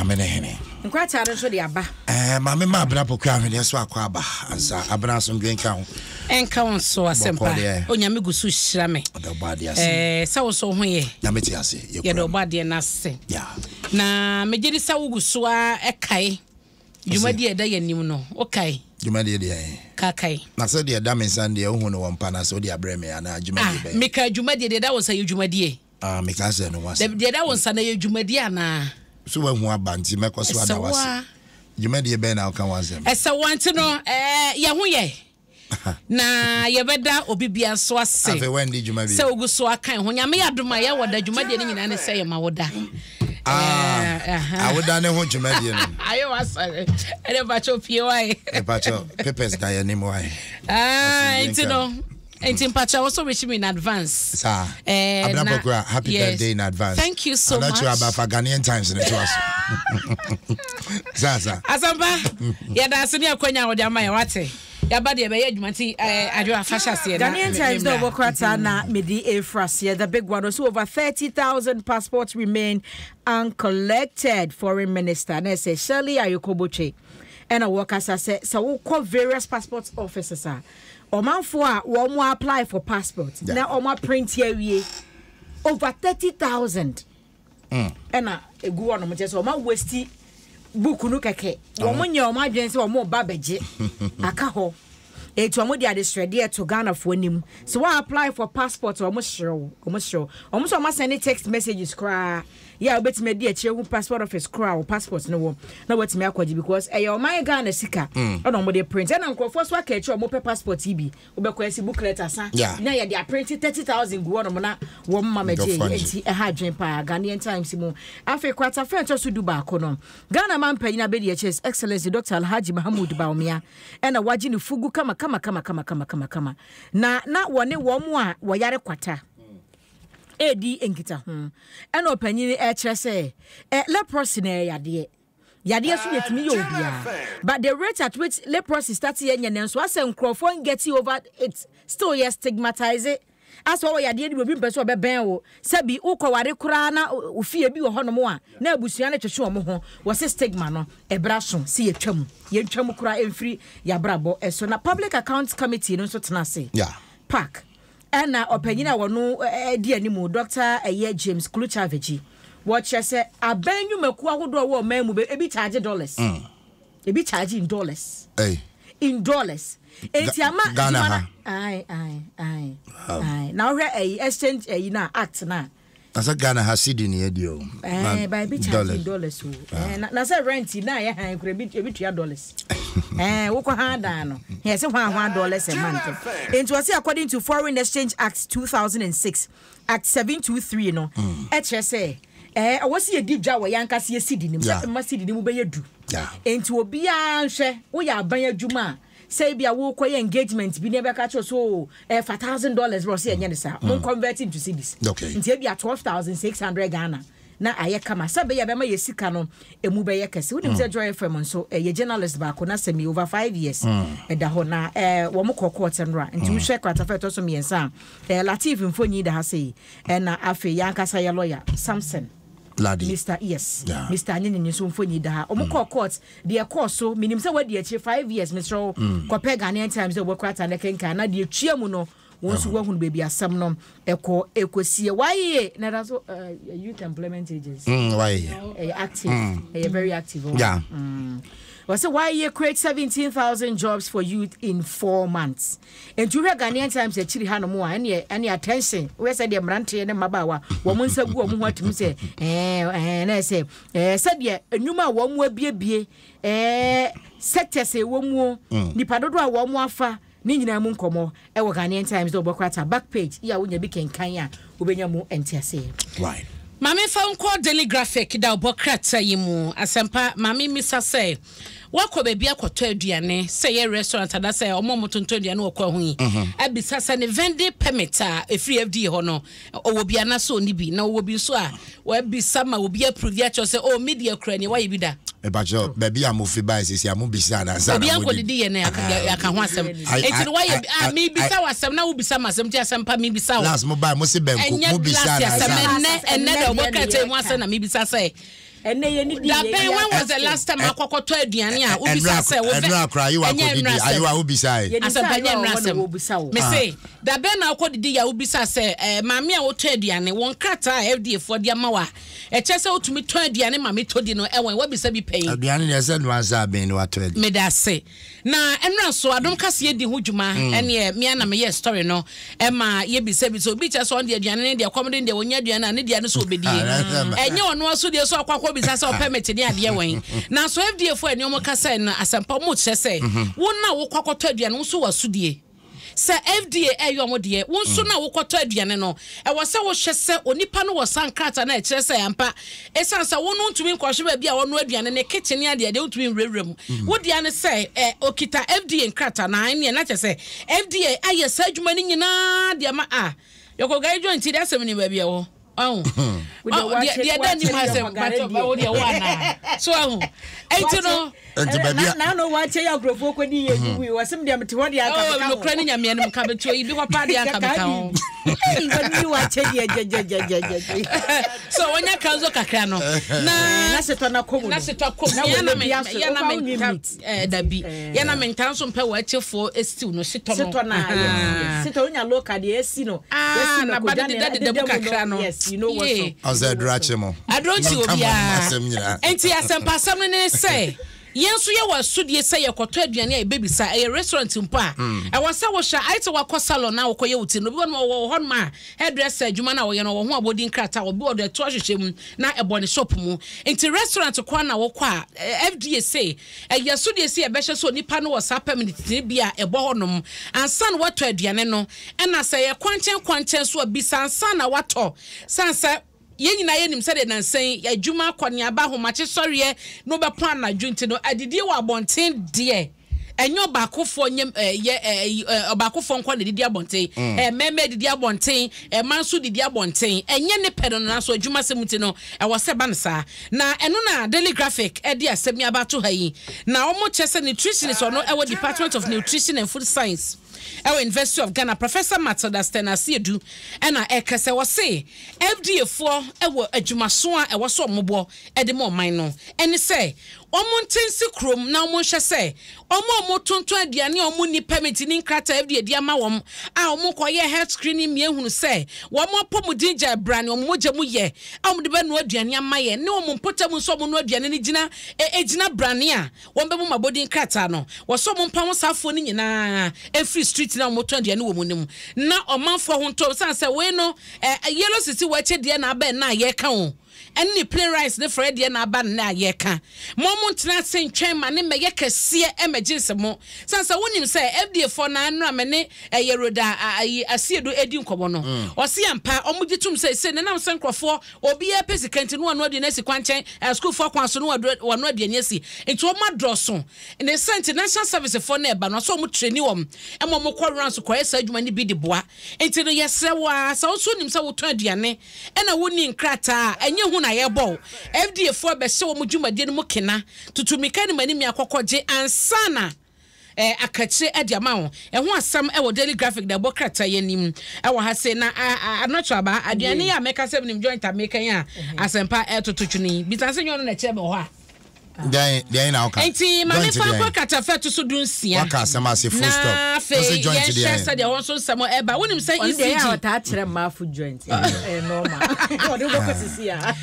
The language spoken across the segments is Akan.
Nyame ne hene. Nkrataa no nso de aba. Ɛɛ maame ma abena pokua ahweneɛ so akɔ aba ansa abena asomdwe nka ho. Ɛnka wo nso asɛmpa. Onyame gu so hyira me. Ɔdɔ bɔ adeɛ ase. Ɛɛ sɛ wo nso wo ho yɛ. Nyame te ase. Yɛde ɔbɔ adeɛ no ase. Yeah. Na megye di sɛ wogu so ara ɛkae dwumadi a ɛda yɛn anim no. Wokae? Dwumadie deɛ ɛhe? Kaakae. Na sɛ deɛ ɛda me nsa no deɛ wohu no wɔ mpa no ase wode abrɛ me anaa dwumadie Ah, bɛn? meka dwumadie deɛ ɛda wo nsa yɛ dwumadie. Ah, meka sɛ no ho asɛm. Dabi, deɛ ɛda wo nsa no ɛyɛ dwumadie anaa? So woahu aba nti mɛkɔ so ada Ɛsɛ wo ase. wo a. Dwumadie bɛn na woka ho asɛm? Ɛsɛ wo a nti no, ɛɛ, yɛn ho yɛ. Na yɛbɛda obi bia nso ase Afei woandi dwuma bi. sɛ wogu so akan ho. Nyame yɛ adom a yɛwɔ da dwumadie no nyinaa ne sɛ yɛma wo da. Ah, Eh, aha. awoda ne ho dwumadie no. Ayɛ wasɔre. Ɛne mpakyɛ pie wae. Mepakyɛ papers da yɛn anim wae. Ah, Asomdwoe nti nka. no nti mpakyɛ wo so wish me in advance. Saa. Eh, Abena na- Pokua, happy yes. birthday in advance. Thank you so Anacho much. aba fa Ghanaian Times ne to aso. Saa saa. Asampa, yɛda ase ne akwanya a wɔde ama yɛ wate. Yɛaba deɛ ɛbɛyɛ adwuma nti eh, adwo afa hyɛ aseɛ na Ghanaian Times na memmra. ɔbɔ krataa na mede efra aseɛ the big one so over 30,000 passports remain uncollected foreign minister na ɛsɛ Shirley Ayoko Botwe ɛna wɔkasa sɛ sɛ wokɔ various passport offices a ɔmanfoɔ a wɔn apply for passport na wɔn aprint awie over 30,000 ɛna egu hɔ nom kyerɛ sɛ wɔn awasti book no kɛkɛ wɔn nyɛ wɔn adwene sɛ wɔn ba bɛgye aka hɔ eti wɔn de adesrɛdeɛ to Ghanafoɔ anim sɛ wɔn apply for passport wɔn serew wɔn serew wɔn nso wɔn asɛn ne text messages koraa yɛ a wɔbɛtumi adi akyire ho passport office koraa wɔ passport no wɔ na wɔatumi akɔgye because ɛyɛ ɔman Ghana sika ɛna wɔn de print ɛna nkurɔfoɔ so aka akyire wɔn pɛ passport yi bi Wobɛkɔ asi booklet asa na yɛde aprente 30,000 gu hɔnom na wɔn mma mɛgye Nkurɔfoɔ ngye. nti ɛha adwene paa Ghanaian Times mu. Afei kratafa a ɛtɔ so du baako no, Ghana manpanyin abɛdi akyire His Excellency Dr. Alhaji Mahamood Bawumia ɛna wagye ne fugu kama kama kama kama kama kama kama na na wɔne wɔn a wɔyare kwata ɛredi nkitaho ɛna ɔpanyin ɛkyerɛ sɛ ɛ leprosy na ɛyɛ yadeɛ Yadeɛ so yɛtumi yɛ obiara but the rate at which leprosy start yɛ nyɛ nanso asɛ nkurɔfoɔ nget over it still yɛ stigmatise asɛ ɔwɔ yadeɛ no bi obi mpɛ sɛ ɔbɛbɛn wo sɛbi wokɔware koraa na ofie bi wɔ hɔnom a na abusua no twetwe wɔn ho wɔse stigma no ɛbra so sɛ yɛtwa mu yɛntwa mu koraa ɛmfiri yɛabrabɔ ɛso na public accounts committee no nso tena ase Yeah. park Ɛna ɔpanyin a wɔno di anim, Dɔkta ɛyɛ James Klutchavich, wɔkyerɛ sɛ aban nnwumakuo ahodoɔ a ɛwɔ ɔman mu bɛ ebi charge dollars, ebi charge in dollars, Hey. in dollars. Enti ama Ghana adwuma no ha. ae ae ae ae. Na wohwɛ ɛyi exchange ɛyi na act na. Na sɛ Ghana ha cedi ne yɛdi o. Eh, ba ebi charge in dollars o. Eh, na, na sɛ rent na yɛ han kura ebi ebi tua dollars. Eh, wokɔ han dan no. Yɛ sɛ hwan hwan dollars a month. Nti wɔsi according to Foreign Exchange Act 2006, Act 723 no, ɛkyerɛ sɛ eh, ɛwɔ sɛ yɛdi dwa wɔ yɛn ankasa yɛ cedi no mu. Sɛ mma cedi no mu bɛyɛ du. Nti obiara nhwɛ, woyɛ aban adwuma a, Sɛ ebia worekɔyɛ engagement bi na yɛbɛka kyerɛ wo sɛ oh, ɛfa $1,000 bra, ɔsɛ yɛnyɛ no saa. Mon convert into cedis. Okay. Nti ebia 12,600 Ghana na ayɛ kama. Sɛ ɛbɛyɛ a ɛbɛma yɛ sika no emu bɛyɛ kɛse. Wonim sɛ Joy FM nso ɛyɛ journalist baako na sɛmi over 5 years ɛda hɔ na eh, wɔn kɔ court nnora. Nti wohwɛ kratafa ɛtɔ so mmiɛnsa a, eh, Latif mfonyin da ha sei. Ɛna afei yɛn ankasa yɛ lawyer Samson. Ladi. Mr. Yes. Yeah. Mr. Anyenini nso mfonyin da ha. Wɔn kɔɔ court Deɛ ɛkɔɔ so, menim sɛ woadi akyire 5 years, mesrɛ wo, kɔpɛ Ghanaian Times sɛ wobɛkɔ ata na kenkan na deɛ ɛtua mu no, wo nso woahunu baabi asɛm no ɛkɔ ɛkɔsie. YEA, na ɛda so uh, Youth Employment Agency. YEA. Ɛyɛ active, ɛyɛ very active. Oh. Yeah. Wɔsɛ YEA create 17,000 jobs for youth in 4 months. Nti wohwɛ Ghanaian Times akyiri ha nom a, ɛneɛ ɛne attention, wohwɛ sɛ deɛ mmeranteɛ ne mmabaawa wɔn nsa gu wɔn ho atum sɛ ɛɛ ɛɛ na ɛsɛ ɛɛ sɛdeɛ nnwuma a wɔn abiebie ɛɛ sectors a ɛwɔ mu nipa dodoɔ a wɔn afa ne nyinaa mu nkɔmɔ ɛwɔ Ghanaian Times dɛ wɔbɛkɔ ata back page yi a wonya bi kenkan a wobɛnya mu nteaseɛ. Right. Maame fa nkɔ Daily Graphic da ɔbɔ krataa yi mu. Asɛmpa, maame mmisa sɛ, Woakɔ baabi akɔtɔ aduane, sɛ ɛyɛ restaurant anaasɛ wɔn a wɔtontɔn aduane wɔ kwan ho yi, abisa sɛ ne vending permit a ɛfiri FDA hɔ no, ɔwɔ bi anaasɛ ɔnni bi? Na ɔwɔ bi nso a, wabisa ma obi approve akyerɛ sɛ, oh, me deɛ kura nie, woayɛ bi da? Mepakyɛw, baabi a mofi bae sisi a mobisa ansa na Obi mode. ankɔdidi yɛ no yɛaka ho asɛm. Enti no woayɛ bi, ah, mebisa wo asɛm na wobisa me asɛm nti asɛmpa mebisa wo. Last mobae mo se bɛnko, Ɛnyɛ mobisa last ansa asɛm, na. ɛnnɛ, ɛnnɛ da ɔbɔ krataa yi mu asɛm na mebisa sɛ. Ɛnɛ yɛ ni di yɛ Dabɛn when was the last time akɔkɔtɔ aduane a wobisa sɛ wo ɛnura kora ayiwa akɔdidi ayiwa wobisa yi. Asɛmpa nyɛ nnura asɛm. Mese dabɛn na akɔdidi yɛ wobisa sɛ ɛɛ maame a wotɔ aduane wɔn krataa a FDA foɔ de ama wa ɛkyɛ sɛ wotumi tɔ aduane ma metɔ di no ɛwɔn wabisa bi pɛn. Aduane deɛ sɛ nua nsa abɛn na watɔ adi. Meda ase. Na ɛnora so adom kaseɛ di ho dwuma ɛneɛ mea na meyɛ story no ɛma yɛbisa bi sɛ obi kyɛ sɛ ɔno deɛ aduane ne deɛ kɔm de deɛ ɔnya aduane a ne deɛ no so ɔbɛdie ɛnyɛ ɔno aso deɛ so ɔkɔ akɔ bisa sɛ ɔpɛ mete ne adeɛ wɛn nanso FDA fo ɛne ɔmo kasa no asɛmpa ɔmo kyerɛ sɛ wo na wokɔ akɔtɔ aduane wo so wɔ asodie Sɛ FDA reyɛ wɔn deɛ, wo nso no a wokɔtɔ aduane no, ɛwɔ sɛ wohwɛ sɛ onipa no wɔ saa nkrataa no a ɛkyerɛ sɛ ampa, ɛsiane sɛ wo no wontumi nkɔhwɛ baabi a wɔnoa aduane, ne kitchen ne adeɛ deɛ wontumi nwurawura mu. Wo dea ne sɛ ɛ, ɔkita FDA nkrataa no, aane, na kyerɛ sɛ FDA ayɛ saa adwuma no nyinaa de ama a, yɔkɔ gari joint deɛ asɛm nim baabi ɛwɔ. Ɔho. Deɛ deɛ da nim ha sɛ mpatsɔ ba wo deɛ wo anaa. So ahu. Enti no. Enti baabi a. Na no wakyɛ yɛ akurɔfoɔ kɔ di yɛ gugu yi wɔsɛm deɛ mete hɔ deɛ anka meka ho. Nokora ne nyame anim ka bɛtuo yi bi hɔ paa deɛ anka meka ho. Ei wɔde ni wakyɛ deɛ gyɛgyɛgyɛgyɛgyɛ. So wɔnya kanzo kakra no. Na na setɔ na kɔm no. Na setɔ kɔm. Na wɔn bi aso. Yɛ na me nta ɛɛ dabi. Yɛ na me nta nso mpɛ wɔ akyɛfoɔ stew no setɔ no. Setɔ na yes. Setɔ wonya local deɛ esi no. Ah, na ba de deda deda mu kakra no. Yes, you know what's up. Ɔsɛ aduro akye mo. Aduro kye obiara. Nti asɛmpa asɛm no ne sɛ yɛn nso yɛwɔ asodie sɛ yɛkɔtɔ aduane a yɛbɛbisa ɛyɛ restaurant mpo a ɛwɔ sɛ wohwɛ ayɛ sɛ wakɔ salon na wokɔyɛ wo ti no obi wɔ no wɔ hɔ nom a hairdresser adwuma no a wɔyɛ no wɔ ho abɔdin krataa obi wɔ do ɛto ahwehwɛ mu na ɛbɔ ne shop mu nti restaurant kɔ na wokɔ a FDA se Ɛyɛ so deɛ sɛ yɛbɛhyɛ sɛ onipa no wɔ saa permit no bi a ɛbɔ hɔ nom ansa na watɔ aduane no, ɛna sɛ ɛyɛ kwankyɛn kwankyɛn nso a bisa ansa na watɔ, sane sɛ yɛn nyinaa yɛnim sɛdeɛ nansa yi adwuma akɔneaba, ahomakye sɔreɛ na wobɛpɔn anadwo nti no adidie wɔ abɔnten deɛ ɛnyɛ ɔbaakofoɔ nyɛ ɛyɛ ɛɛ ɔbaakofoɔ nko na didi abɔnten mm. mmarima didi abɔnten mmaa nso didi abɔnten ɛnyɛ ne pɛ no nanso adwuma sɛm nti no ɛwɔ sɛ ba no saa Na ɛno na Daily Graphic de asɛm yi aba ato ha yi. Na wɔkyerɛ sɛ nutritionist ɔno ɛwɔ Department of Nutrition and Food Science ɛwɔ University of Ghana, Professor Matilda Stern Asiedu ɛna ɛka sɛ wɔse FDA foɔ ɛwɔ adwumaso a ɛwɔ sɛ wɔbɔ ɛde ma ɔman no ɛne sɛ wɔn nte nsi kurom na wɔn nhwɛ sɛ Wɔn a wɔtontɔn aduane a wɔnni permit ne nkrataa a FDA de ama wɔn a wɔkɔyɛɛ health screening mmea hunu sɛ wɔn apɔmuden gyae brane, wɔn mogya mu yɛ a wɔde bɛnoa aduane ama yɛn ne wɔn mpɔtam nso a wɔnoa aduane no gyina gyina brane a wɔbɛbɔ mu abɔdin krataa no. Wɔsɛ wɔn mpam saa afoɔ no nyinaa mfiri street no a wɔtɔn aduane wɔ mu no mu na ɔmanfoɔ ho ntɔ wɔn sane sɛ wei no yellow sisi wɔ akyɛ deɛ na aba ɛnnɛ a yɛreka o. Ɛne ne plain rice ne frɔeɛ deɛ na aba nnɛ a yɛreka. Mo mo ntena ase ntwɛn ma ne mmɛyɛ kɛseɛ mmɛgye nsemo. Sane sɛ wonim sɛ FDA foɔ no ara nnora me ne ɛyɛ Rhoda ayi Asiedu redi nkɔmmɔ no. Ɔse ampa wɔn gye tom sɛ sei na ɛnam sɛ nkorɔfoɔ obiara pɛ sika nti na wɔanoa aduane asi kwankyɛn, asukuufoɔ akwan so na wɔanoa aduane asi nti wɔn adɔɔso. Ne saa nti National Service foɔ no ɛreba no ɔsɛ wɔn traini wɔn ma wɔn kɔ rounds kɔyɛ saa adwuma no bi de boa. Nti no yɛsrɛ wo ara sɛ wo nso wonim sɛ wotɔn aduane Ɛna wonni nkrataa a, ɛnyɛ hu na yɛbɔ wo. FDA foɔ bɛhyɛ wɔn dwumadie no mu kena, tutu mmirika ne m'anim akɔkɔgye ansa na eh, akakyire de ama wo. Ɛho asɛm wɔ Daily Graphic da ɛbɔ krataa yi anim wɔ ha sei. Na anɔtwe aba, aduane yi a mɛka sɛ menim joint a meka yi a asɛmpa ɛtoto twene yi, bisa sɛ nyɛ ɔno na ɛkyerɛ me wɔ hɔ a. Dɛn dɛn na woka? Nti ma Joint mefa deɛn? nkɔ katafɛ to so dunsia. Waka asɛm ase full stop. Na Wose afei joint yɛnhwɛ deɛn? sɛdeɛ wɔn nso nsɛm ɛba. Wonim sɛ Ɔno deɛ ɛyɛ a ECG. ɔtaa kyerɛ mmaa foot joint ɛyɛ normal. Ɔde wobɛkɔ sisi a.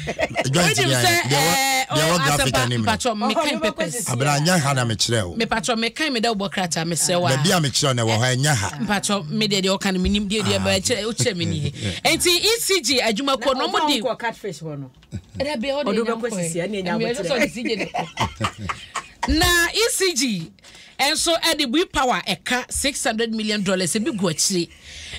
Joint Wonim deɛn? sɛ Deɛ wɔ ɛɛ deɛ wɔ oh, graphic asɛmpa anim no. mpatsɔ Ɔhɔ mekan de wobɛkɔ papers. sisi Abena a. nyɛ ha na mekyerɛ wo. Mepatsɔ mekan meda wobɔ krataa mesrɛ wo a. Baabi a mekyerɛ wo no ɛwɔ hɔ ɛnyɛ ha. Mpatsɔ me deɛ deɛ ɔka no menim deɛ deɛ Ah, bɛkyerɛ wokyerɛ me nie. Nti ECG adwumakuo Na no ɔma wɔn de wonkɔ catfish hɔ no. Ɔde wobɛkɔ sisi ɛne ɛnya aboterɛ. Na ECG nso ɛde Bui Power ɛka $600 million ebi gu akyire.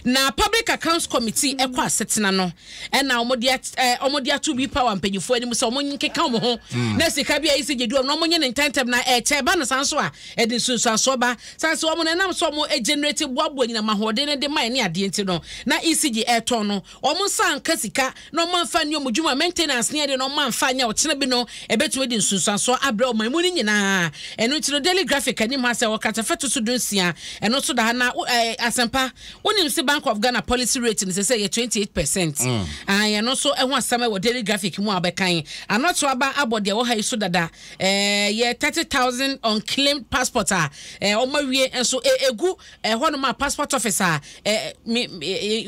Na Public Accounts Committee ɛkɔ asetena no ɛna wɔn de ɛɛ wɔn de ato Bui Power mpanyinfoɔ anim sɛ wɔn nkeka wɔn ho hmm. na sika bi a ECG di wɔn na wɔn nye ne ntɛntɛm na ɛkyɛ ɛba no saa nso a ɛde nsunsuansoɔ ba san so wɔn na ɛnam so wɔn generate boaboa nyinam ahoɔden no de ma ɛne adeɛ nti no na ECG ɛtɔn no Wɔn nsa anka sika na wɔn amfa anni wɔn dwuma, maintenance ne adeɛ na wɔn amfa anyɛ a ɔkyena bi no ɛbɛtumi de nsunsuansoɔ abrɛ ɔman mu no nyinaa. Ɛno nti no Daily Graphic anim ha sɛ wɔ kratafa to so dunsia ɛno nso da ha na eh, asɛmpa wonim se ba. Bank of Ghana policy rate no sɛ yɛ 28%. Ah, yɛn no nso ɛho asɛm wɔ Daily Graphic mu a wɔbɛkan. Anɔto aba abɔ deɛ ɛwɔ ha yi so dada. Ɛɛ yɛ 30,000 unclaimed passport a ɛɛ wɔn awie nso egu ɛhɔnom a passport office a ɛɛ me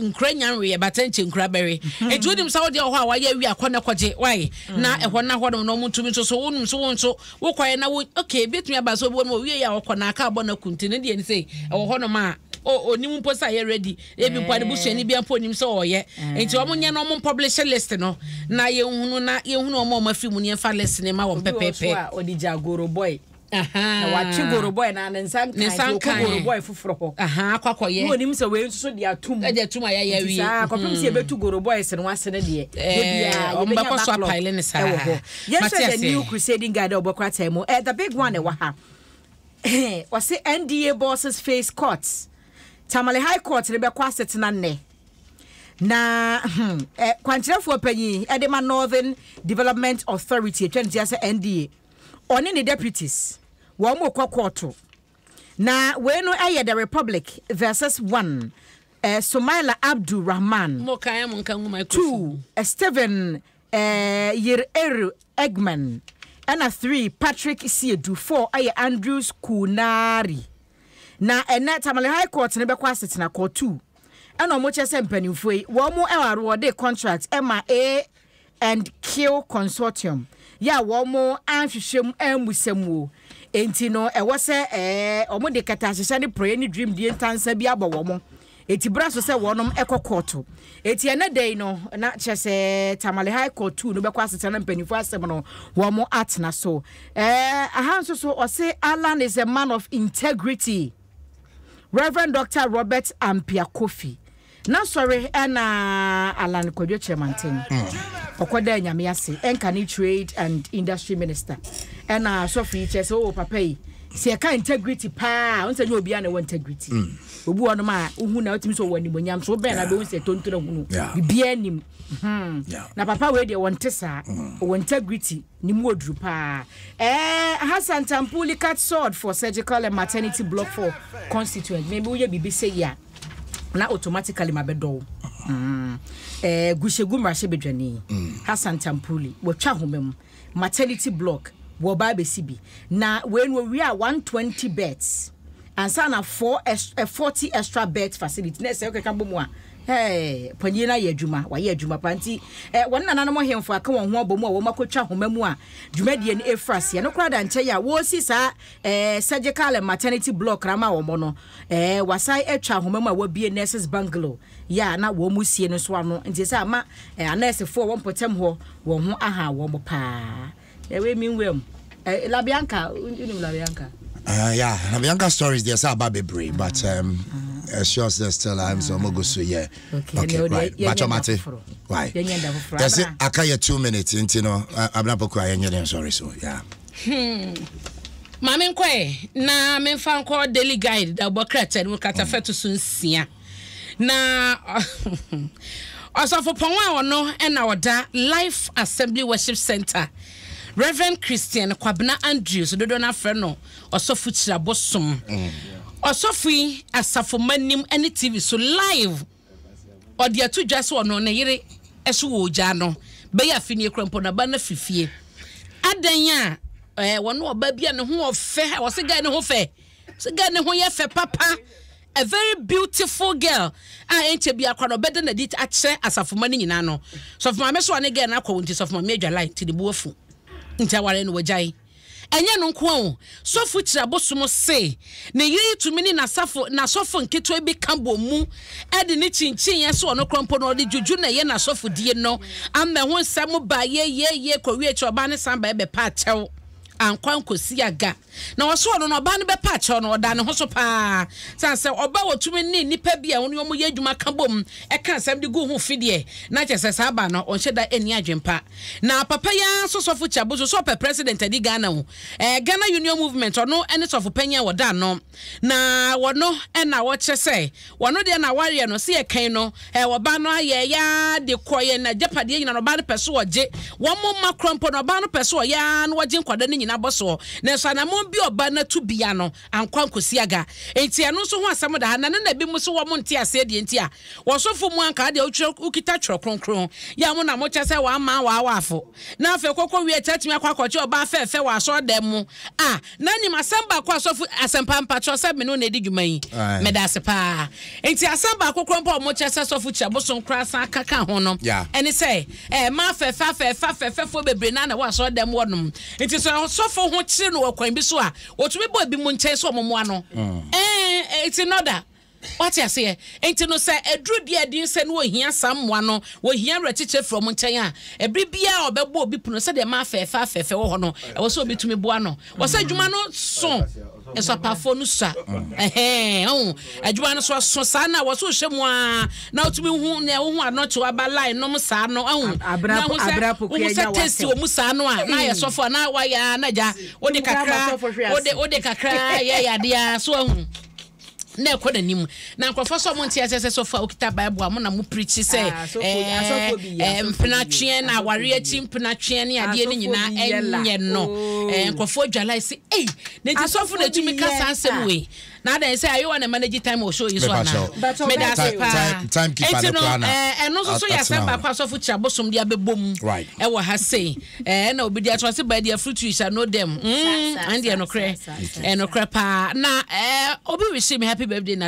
nkura nya nweɛ bata nkyɛ nkura bɛwe. Eti wonim sɛ wodeɛ wɔ hɔ a wayɛ awie akɔ na kɔgye wae na ɛhɔ na hɔnom na wɔn ntumi nso so wonim so wo nso wokɔɛ na wo okay ebetumi aba sɛ obi wɔ no owie yɛ a ɔkɔ na aka abɔ na kunti ne deɛ ne sɛ ɛwɔ hɔnom a onim mpo sɛ ayɛ ready ebi mpo adebusuani bi mpo onim sɛ ɔyɛ nti wɔn nyɛ na wɔn publish list no na yɛnhunu na yɛnhunu wɔn a wɔn afiri mu no yɛnfa list no ma wɔn pɛpɛɛpɛ. Obi wɔ so a ɔde gya goro boy. Na watwe goro boy na ne nsa nkan nti ɔkɔ goro boy foforɔ hɔ. Akɔ akɔyɛ. Na onim sɛ wei nso so de atum. Ɛde atum a yɛayɛ awie. Nti saa kɔpem sɛ yɛbɛtu goro boys no ase no deɛ. Ɛɛ wɔn bɛkɔ so apaele ne saa. Ɛwɔ hɔ. Yɛnhwɛ the new crusading guide a wɔbɛkɔ ataa mu. The big one ɛwɔ ha. Ɔse NDA bosses face court. Tamale High Court no bɛkɔ asetena nnɛ. Na hmm, eh, kwankyerɛfoɔ panyin ɛde ma Northern Development Authority atwa ne ti asɛ NDA. Ɔne ne deputies wɔn mo kɔ kɔɔto. Na wei no ɛyɛ the Republic versus one eh, Sumaila Abdul Rahman. Mo kan mo nka ngu microphone. Two, eh, Stephen eh, Yer Eggman. Ɛna three, Patrick Siedu. Four ɛyɛ Andrews Kunari. Na ɛnɛ Tamale High Court no bɛkɔ asetena court 2 ɛna wɔn kyerɛ sɛ mpanimfoɔ yi wɔn awɔde contract ɛma A and Q Consortium yɛ a wɔn anhwehwɛ mu ammusa mu o enti no ɛwɔ sɛ ɛɛ wɔn de kɛtɛasehyɛ ne porɔeɛ ne dreamdie ntansa bi abɔ wɔn eti bra so sɛ wɔnom ɛkɔ kɔɔto eti ɛnɛ da yi no na kyerɛ sɛ Tamale High Court 2 no bɛkɔ asetena na mpanimfoɔ asɛm no wɔn atena so. Eh, aha nso so ɔse Alan is a man of integrity. Reverend Dr. Robert Ampia Kofi. N'asɔre ɛna Alan Kwadwo Kyerɛmanten. Ɔkɔdaa Nyame ase ɛnka ne Trade and Industry Minister. Ɛna asɔfo yi kyerɛ sɛ oh papa yi sɛ yɛka integrity paa ɔn sɛ nyɛ obiara na ɛwɔ integrity. Obi wɔ nom a wohu na wotumi sɛ ɔwɔ animonyam so wobɛn na bɛhu sɛ tontoro hunu. Biribiara nim. Na papa wei deɛ wɔnte saa. Ɔwɔ integrity. Ne mu oduru paa. Eh, Hassan Tampuli cut sword for surgical and maternity block for constituent. Maybe woyɛ biribi sɛ yi a, na automatically ma bɛdɔ wo. Mm. Eh, Gushegu mmarahyɛbadwani Hassan Tampuli, watwa homa mu. Maternity block, wɔba abɛsi bi. Na wei no wɔwie a 120 beds. Ansa na 4 40 extra beds facility. Na ɛsɛ wokeka bɔ mu a, Hey, panyin no ayɛ adwuma, wayɛ adwuma paa nti eh, wɔn nananom ahemfo aka wɔn ho abɔ mu a wɔn akɔtwa homa mu a dwumadie no efura aseɛ no koraa da nkyɛn a wɔresi saa eh, surgical and maternity block na ama wɔn no eh, wasan atwa homa mu a wɔabie nurses bungalow yɛ a na wɔn mu sie no nso ano nti sɛ ama eh, anɛɛsefoɔ wɔn mpɔtam hɔ wɔn ho aha wɔn paa. Ɛwɛ mi nwura mu. Eh, Labianca, wonim Labianca? Yeah, Labianca stories there's aba bebree, but uh, sure there's still I'm so go so yeah. Okay, okay right. Bacho mate. Why? Yes, aka yɛ 2 minutes nti no abna poko ayɛ nyɛ sorry so yeah. Maame nkɔɛ na memfa nkɔ Daily Guide da bɔ krataa no mu kratafa to so nsia na ɔsɔfopɔn a ɔno ɛna ɔda Life Assembly Worship Center, Reverend Christian Kwabena Andrews, dodoɔ no afrɛ no Ɔsɔfo Kyirabosom. Ɔsɔfo yi asafo mma nim ne TV so live ɔde ato dwa sɛ ɔno ne yere ɛso wɔ ogya no bɛyɛ afe nie kura mpo na ba no afiri fie adan a ɛɛ wɔn ɔba bi a ne ho ɔfɛ a wɔsɛ guy ne ho fɛ sɛ guy ne ho yɛ fɛ papa, a very beautiful girl a ɛnkyɛ bi akora no ɔbɛda n'adi akyerɛ asafo mma no nyinaa no sɔfo maame so a ne girl no akɔ nti sɔfo maame adwa line nti ne bu afu nti aware no wagyae. Ɛnyɛ no nko o, sɔfo kyiri abosom se ne yere yi tumi ne n'asafo n'asɔfo nketewa bi ka bɔ mu de ne kyinkyin sɛ ɔno koraa mpo no ɔde dwudwu na ɛyɛ n'asɔfodie no ama ɛho nsɛm ba yeyeye kɔwie akyiri ɔbaa no san baeɛ bɛpa akyɛw ankɔ ankɔsi aga. Na ɔsɛ ɔno no ɔbaa no bɛpa akyɛw no ɔdaa ne ho so paa sane sɛ ɔba wɔtumi ne nnipa bi a wɔne wɔn yɛ adwuma ka bom ɛka asɛm de gu ho fi deɛ na kyerɛ sɛ saa baa no ɔnhyɛ da nni adwempa. Na papa yi ara nso sɔfo Kyabo nso sɛ ɔpɛ president adi Ghana o. Eh, Ghana Union Movement ɔno ne sɔfo panyin a wɔda ano. Na wɔno na wɔkyerɛ sɛ wɔno deɛ na awareɛ no sɛ yɛkan no eh, ɔbaa no ayɛ ya de kɔ yɛn agyapadeɛ nyina no ɔbaa no pɛ so ɔgye wɔn mma korɔ mpo no ɔbaa no pɛ so ɔyɛ ara na wɔgye nkwadaa no nyinaa. nyinaa bɔ soɔ. Nanso anammɔn bi a ɔbaa no atu bia no ankɔ ankɔsi aga. Enti ɛno nso ho asɛm da ha. Na ne na binom nso wɔn nte aseɛ deɛ nti a wɔsɔfo mu anka adeɛ wotwerɛ wokita twerɛ kronkron yɛ a mo na mokyɛ sɛ wɔn aman wɔawaafo. Na afei kɔkɔ wie akyiri atumi akɔ akɔkye ɔbaa fɛɛfɛ wɔ asɔredan mu a na nim asɛm baako a sɔfo asɛmpa mpakyɛw sɛ me ne wo na edi dwuma yi meda ase paa nti asɛm baako koraa mpo a wɔkyerɛ sɛ sɔfo kyia bosom koraa san ka ka ho no ɛne sɛ ɛɛ mmaa fɛɛfɛ afɛɛfɛ afɛɛfɛfoɔ bebree naa na ɛwɔ asɔredan mu hɔnom nti sɛ sɔfo ho kyere no wɔ kwan bi so a wɔtumi bɔ ebi mu nkyɛn sɛ wɔn mmoa no ɛɛ it's in order. Wate aseɛ? Enti no sɛ ɛduru deɛ ɛden sɛ na wɔhia saa mmoa no, wɔhia awerɛkyekyerɛ firi wɔn nkyɛn a, ɛberɛ biara a ɔbɛbɔ obi pono sɛdeɛ mmaa afɛɛfɛ afɛɛfɛ wɔ hɔ no, ɛwɔ sɛ obi tumi boa no. Wɔ sɛ adwuma no so, nsɔpafoɔ no sua. Ɛhɛn, ɔho, adwuma no so ɛso saa na wɔ sɛ wohyɛ mu ara na wotumi hu nea wohu anɔkye waba line nom saa no, ɔho, na wohu sɛ, wohu sɛ taste wɔ mu saa no a, na ayɛ sɔfo a, na wayɛ a, na agya, wode kakra, wode, wode kakra yɛ yadeɛ a, so ahu. na ɛkɔ n'anim na nkurɔfoɔ sɛ ɔmo nte aseɛ sɛ sɔfo a okita bible a mo na mo pirikyi sɛ ah, ɛɛ eh, mpenatweɛ na awareɛ akyi mpenatweɛ ne adeɛ ne nyinaa ɛnyɛ no oh. ɛɛ eh, nkurɔfoɔ adwala ɛsɛ ei na nti sɔfo na etumi ka saa nsɛm wei na adan sɛ ayewa na manage time wɔ show yi so ana meda ase paa eti no ɛɛ ɛno nso so yɛ asɛm baako asɔfo kyerɛ abosom de abɛbɔ mu ɛwɔ ha sei ɛɛ na obi de ato ase baa deɛ fruit you shall know them mm ɛn deɛ nokorɛ ɛnokorɛ paa na ɛɛ obi wish me happy birthday na.